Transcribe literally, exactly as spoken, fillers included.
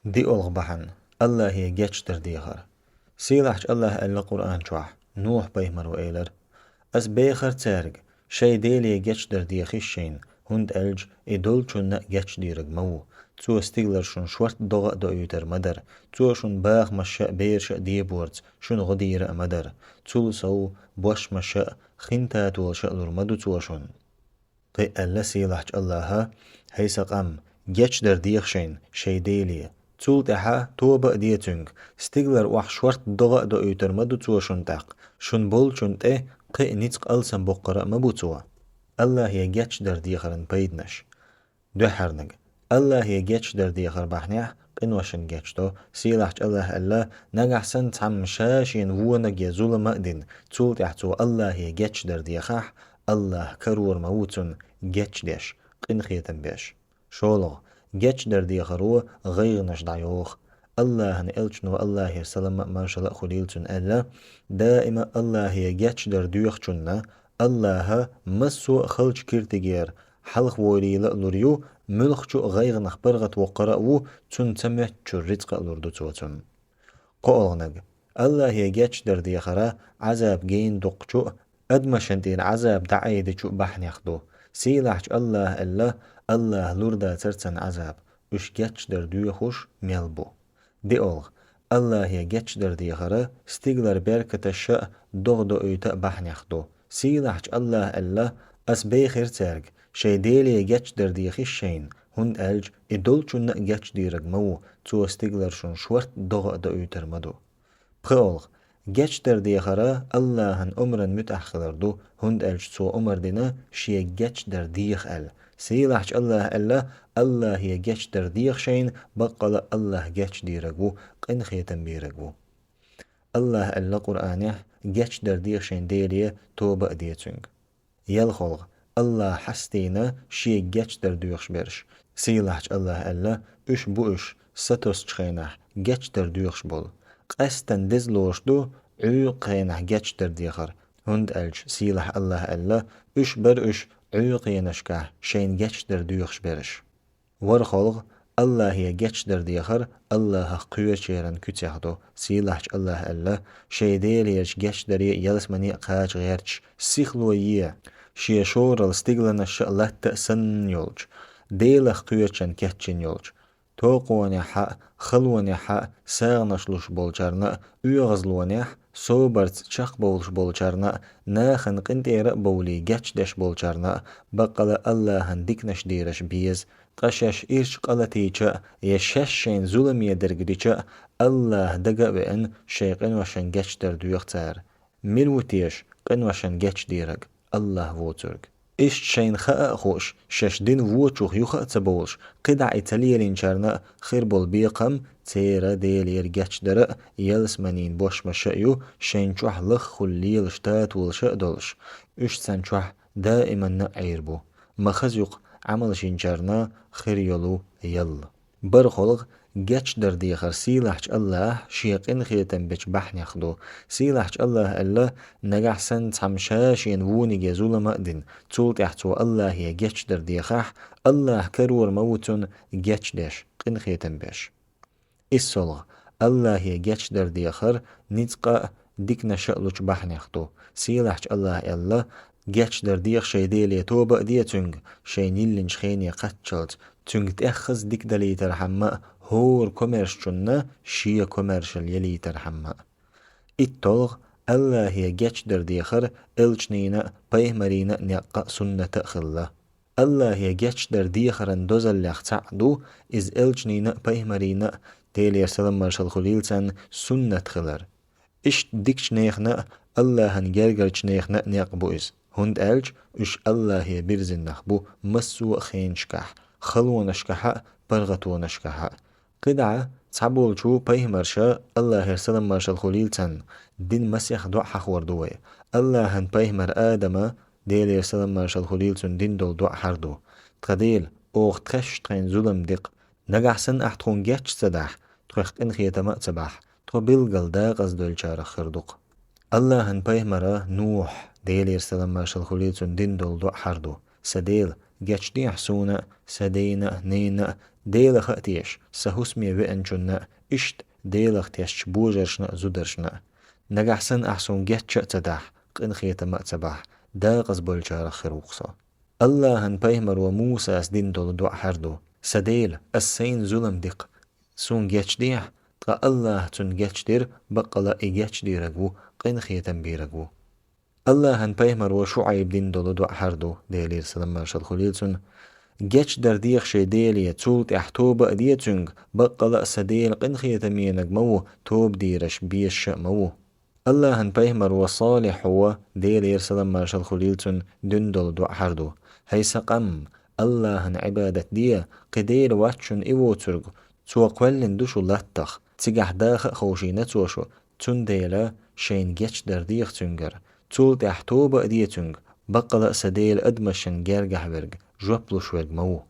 ДиъолгӀа бахьана, АллахӀе гечдар дехар. Сийлахьчу АллахӀа аьлла Къуръан чохь, Нухь-пайхамаро элира: «Ас бехар цаьрга, шайн Деле гечдар дехийша шайна, хӀунда аьлча и долчунна а гечдийриг ма ву. Цо стигалара шун шортта догӀа а доуьйтур ма дара, цо шун бахамашша а, бераша а деборца шуна гӀо дийр а ма дара. Цул сов бошмаша а, хин татолаша а лур ма ду цо шуна». Кхин а аьлла сийлахьчу АллахӀа: «ХӀей сан къам, гечдар деха шайна, шайн Деле. Цул тӀаьхьа тоба а де Цуьнга, стигалара охьа шортта догӀа а доуьйтур ма ду Цо шуна тӀаккха, шун болчун тӀе кхин а ницкъ алсамбоккхур а ма бу Цо». АллахӀе гечдар дехаран пайданаш. Дуьххьарниг. АллахӀе гечдар дехар бахьанехь къиношна гечдо. Сийлахьчу АллахӀа аьлла: «Нагахь санна цхьамма ша шена вониг я зулам а дина, цул тӀаьхьа цо АллахӀе гечдар дехахь, АллахӀ карор ма ву цунна гечдеш, къинхетам беш». ШолгӀа. Гечдар дехаро гӀайгӀанаш дӀайоху. АллахӀан элчано, АллахӀера салам а, маршалла а хуьлийла цунна, аьлла: «Даима АллахӀе гечдар доьхучунна АллахӀа массо а халчу киртигера хьалхавойла а лур ю, муьлххачу а гӀайгӀанах паргӀатвоккхур а ву, цунна ца моьттучуьра рицкъа а лур ду Цо цунна». КхоалгӀаниг. АллахӀе гечдар дехар Ӏазап гена доккхучу а, адамашна тӀера Ӏазап дӀаайдичу а бахьанех ду. Сийлахьчу АллахӀа аьлла: «АллахӀа лур дацара царна Ӏазап, уьш гечдар доьхуш мел бу». ДиъолгӀа. АллахӀе гечдар дехар стигалара беркаташа а, догӀа доуьйту а бахьанех ду. Сийлахьчу АллахӀа аьлла: «Ас бехира цаьрга, шайн Деле гечдар дехийша шайна, хӀунда аьлча и долчунна а гечдийриг ма ву, Цо стигалара шун шортта догӀа а доуьйтур ма ду». ПхоалгӀа. Гечдар дехар АллахӀан омран муьтӀахь хилар ду, хӀунда аьлча Цо омра дина шега гечдар деха аьлла. Сийлахьчу АллахӀа аьлла: «АллахӀе гечдар деха шайна, баккъала АллахӀ гечдийриг ву, къинхетам бийриг ву». АллахӀа аьлла Къуръанехь: «Гечдар деха шайн Деле, тоба а де Цуьнга». ЯлхолгӀа. АллахӀ хьастийна шега гечдар доьхуш берш. Сийлахьчу АллахӀа аьлла: «Уьш бу уьш, сатосучу хенахь гечдар доьхуш болу. Къаьсттина деза лоруш ду Ӏуьйкъа хенахь гечдар дехар, хӀунда аьлча сийлахь АллахӀа аьлла: уьш бара уьш Ӏуьйкъенашкахь шайна гечдар доьхуш берш». ВорхӀолгӀа. АллахӀе гечдар дехар АллахӀах кхоьручеран куьцех ду. Сийлахьчу АллахӀа аьлла: «Шайн Делерчу гечдаре ялсамане а кхача гӀерташ, сихло е, шен шоралла стигланаш а, латта а санна йолчу, Делах кхоьручан кечйина йолчу, токхонехь а, халонехь а сагӀанаш луш болчарна а, оьгӀазлонехь, собарца чекхбовлуш болчарна а, нахана къинтӀера а бовлий гечдеш болчарна а, баккъала АллахӀан диканаш дийраш беза, ткъа шаьш ирча къа латийча а, я шаьш шайна зуламе дерг дича а, АллахӀ дага а веана, шайн къиношна гечдар доьху цара. Мила ву теша къиношна гечдийриг? АллахӀ воцург». Иштта шайна хаа а хууш, шаьш дина вочух юха а ца бовлуш, кхидӀа и ца лелийначарна а хир болу бекхам церан Делера гечдар а, ялсаманийн бошмаш а ю, шайна чохь лаххула лелаш татолаш а долуш, уьш царна чохь даиманна а Ӏийр бу. Ма хаза ю-кх Ӏамалш йинчарна хир йолу ял. БархӀолгӀа. Гечдар дехар сийлахьчу АллахӀ шен къинхетам бечу бахьанех ду. Сийлахьчу АллахӀа аьлла: «Нагахь санна цхьамма ша шена вониг я зулам а дина, цул тӀаьхьа цо АллахӀе гечдар дехахь, АллахӀ карор ма ву цунна гечдеш, къинхетам беш». ИссолгӀа. АллахӀе гечдар дехар ницкъа а, диканаш а лучу бахьанех ду. Сийлахьчу АллахӀа аьлла: «Гечдар деха шайн Деле, тоба а де Цуьнга, шайна йиллинчу хене кхаччалц, Цуьнга тӀеххаза дика далийтархьама а, хӀора комаьршачунна шен комаьршалла ялийтархьама а». ИттолгӀа. АллахӀе гечдар дехар элчанийн а, пайхамарийн а некъа а, суннат а хилла. АллахӀе гечдар дехаран дозаллех цхьаъ ду иза элчанийн а, пайхамарийн а, Делера салам-маршалла хуьлийла царна, суннат хилар. Иштта дикачу нехан а, АллахӀан гергарчу нехан а некъ бу иза, хӀунда аьлча уьш АллахӀе бирзина нах бу массо а хенашкахь, халонашкахь а, паргӀатонашкахь а. КхидӀа цхьаболчу пайхамарша, АллахӀера салам-маршалла хуьлийла царна, дина масех доӀа хьахор ду вай. АллахӀан пайхамар Адама, Делера салам-маршалла хуьлийла цунна, дина долу доӀа хӀара ду: «Тхан Дела, оха тхаьш тхайна зулам дикъ. Нагахь санна Ахь тхуна геч ца дахь, тхох къинхетам а ца бахь, тхо билггал декъаза долчарах хир ду-кх». АллахӀан пайхамара Нухь, Делера салам-маршалла хуьлийла цунна, дина долу доӀа хӀара ду: «Сан Дела, Гечдехьа суна а, са дайна а, нанна а, Делах а тешаш, са хӀусаме веанчунна а, иштта Делах тешача божаршна а, зударшна а. Нагахь санна ахь суна геч а ца дахь, къинхетам а ца бахь, декъаза болчарах хир ву-кх со. АллахӀан пайхамаро Мусас дина долу доӀа хӀара ду: «Сан Дела, ас сайна зулам ди-кх. Суна гечдехьа», ткъа АллахӀа цунна гечдира, баккъала а и гечдийриг ву, къинхетам бийриг ву. АллахӀан пайхамаро ШуӀайба дина долу доӀа хӀара ду, Делера салам-маршалла хуьлийла цунна: «Гечдар деха шайн Деле, цул тӀаьхьа тоба а де цуьнга, баккъала а сан Дела къинхетамениг ма ву, тоба дийраш безаш а ма ву». АллахӀан пайхамаро Салихьо, Делера салам-маршалла хуьлийла цунна, дина долу доӀа хӀара ду: «ХӀай сан къам, АллахӀан Ӏибадат де, кхин Дела вац шуна и воцург, Цо кхоьллина ду шу латтах, цигахь даха а ховшийна Цо шу, цундела шайна гечдар деха Цуьнгара, цул тӀаьхьа тоба а де Цуьнга, баккъала а сан Дела адамашна гергахь верг, жоп луш верг ма ву».